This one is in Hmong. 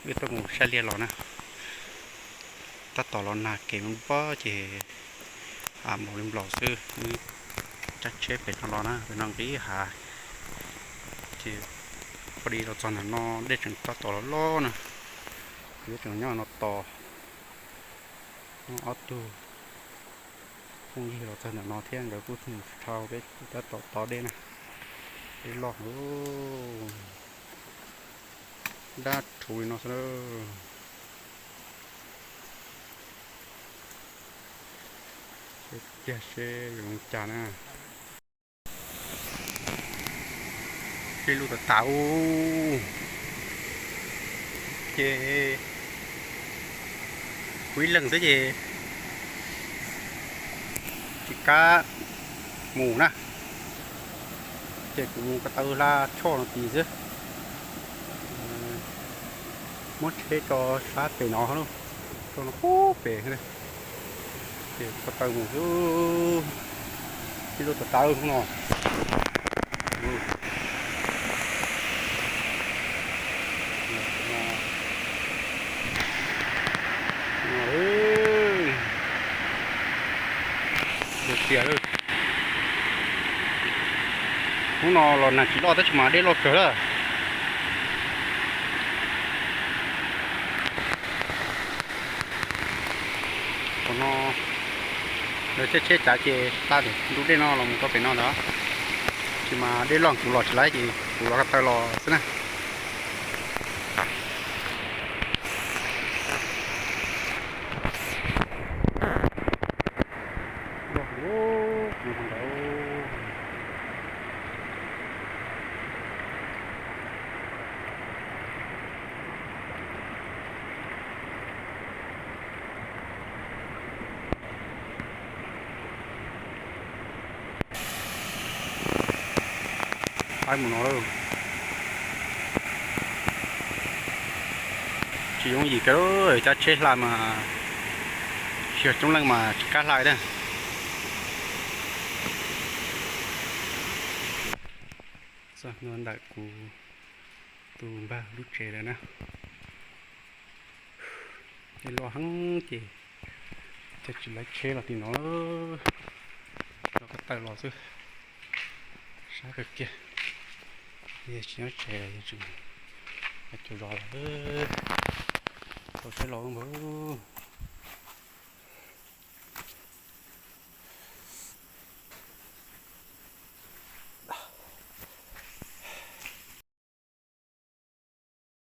Wb tuaj mus saib liaj los na, tab tom los nag kev nplob ces hav nplaum li nplaum xwb. Wb cab tsheb pem no los na, pem no nqis hav ces pom li los txog ntawm no dej tseem tab tom los loj na. Wb tseem nyob no tos ob tug phooj ywg los txog ntawm no thiab nkawd kuj mus dhau peb tab tom tos dej na. Dej loj, dab rhuv li no xwb. Seb tiag seb yuav ua cas na. Dej loj tas tas ub, ces kuv ib leeg xwb ces tsis kam mus na, ces kuv mus ko taw hla choj no tid xwb. Muab tsheb tso sab pem no, tso no pub pem, ces ko taw mus xwb. Ib lub tas tas hnub no. Tiag tiag, hnub no los nag tsis loj tab sis mas dej loj kawg lawm. Qhov no lawv thiaj tsheb cav ces tsa ntu dej no los mus rau pem no ntag, tab sis mas dej loj kuv los tsis laib ces kuv los ko taw los xwb na. Qaib mus no lawm. Tsis yooj yim kiag, cab tsheb hla mas tsis yog coob leej mas tsis kam hla na. Txog no ntawm kuv tus npawg lub tsev lawm na. Dej loj heev ces thiaj tsis laib tsheb los tim no, los ko taw los xwb. Sab kawg kiag, yog tsis nyob tsev los yog tseem cov zos lawm, tau tsheb los npawg.